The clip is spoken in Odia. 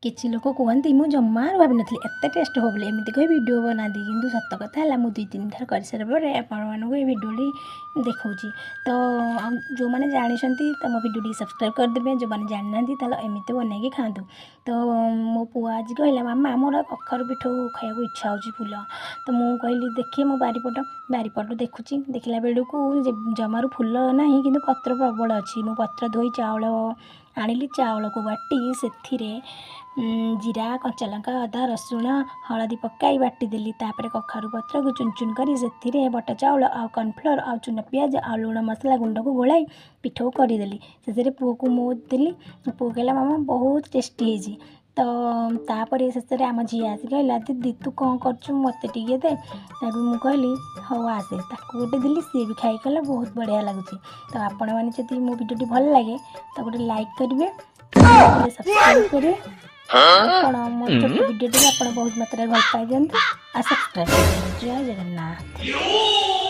କିଛି ଲୋକ କୁହନ୍ତି, ମୁଁ ଜମାରୁ ଭାବିନଥିଲି ଏତେ ଟେଷ୍ଟ ହେବ ବୋଲି। ଏମିତି କହି ଭିଡ଼ିଓ ବନାନ୍ତି। କିନ୍ତୁ ସତ କଥା ହେଲା, ମୁଁ ଦୁଇ ତିନି ଥର କରିସାରିଲା ପରେ ଆପଣମାନଙ୍କୁ ଏ ଭିଡ଼ିଓଟି ଦେଖାଉଛି। ତ ଯେଉଁମାନେ ଜାଣିଛନ୍ତି ତ ମୋ ଭିଡ଼ିଓ ଟିକେ ସବସ୍କ୍ରାଇବ୍ କରିଦେବେ। ଯେଉଁମାନେ ଜାଣିନାହାନ୍ତି, ତାହେଲେ ଏମିତି ବନେଇକି ଖାଆନ୍ତୁ। ତ ମୋ ପୁଅ ଆଜି କହିଲା, "ମାମା, ମୋର କଖାରୁ ପିଠଉ ଖାଇବାକୁ ଇଚ୍ଛା ହେଉଛି ଫୁଲ।" ତ ମୁଁ କହିଲି, ଦେଖି ମୋ ବାରିପଟୁ ଦେଖୁଛି। ଦେଖିଲା ବେଳକୁ ଜମାରୁ ଫୁଲ ନାହିଁ, କିନ୍ତୁ ପତ୍ର ପ୍ରବଳ ଅଛି। ମୁଁ ପତ୍ର ଧୋଇ ଚାଉଳ ଆଣିଲି। ଚାଉଳକୁ ବାଟି ସେଥିରେ ଜିରା, କଞ୍ଚାଲଙ୍କା, ଅଦା, ରସୁଣ, ହଳଦୀ ପକାଇ ବାଟିଦେଲି। ତାପରେ କଖାରୁ ପତ୍ରକୁ ଚୁନ ଚୁନ କରି ସେଥିରେ ବଟା ଚାଉଳ ଆଉ କର୍ଣ୍ଣଫ୍ଲୋର୍ ଆଉ ଚୁନା ପିଆଜ ଆଉ ଲୁଣ ମସଲା ଗୁଣ୍ଡକୁ ଗୋଳାଇ ପିଠଉ କରିଦେଲି। ସେଥିରେ ପୁଅକୁ ମୁଁ ଦେଲି। ପୁଅ କହିଲା, "ମାମା, ବହୁତ ଟେଷ୍ଟି ହେଇଛି।" ତ ତାପରେ ଶେଷରେ ଆମ ଝିଅ ଆସି କହିଲା, "ଦିଦି, ତୁ କ'ଣ କରୁଛୁ? ମୋତେ ଟିକେ ଦେ।" ତାପରେ ମୁଁ କହିଲି, "ହଉ ଆସେ।" ତାକୁ ଗୋଟେ ଦେଲି। ସିଏ ବି ଖାଇ କହିଲା, "ବହୁତ ବଢ଼ିଆ ଲାଗୁଛି।" ତ ଆପଣମାନେ ଯଦି ମୋ ଭିଡ଼ିଓଟି ଭଲ ଲାଗେ, ତ ଗୋଟେ ଲାଇକ୍ କରିବେ, ସବସ୍କ୍ରାଇବ୍ କରିବେ। ଆପଣ ମୋ ଛୋଟ ଭିଡ଼ିଓଟିକୁ ଆପଣ ବହୁତ ମାତ୍ରାରେ ଭଲ ପାଇ ଦିଅନ୍ତୁ ଆଉ ସବସ୍କ୍ରାଇବ୍ କରିଦିଅନ୍ତୁ। ଜୟ ଜଗନ୍ନାଥ।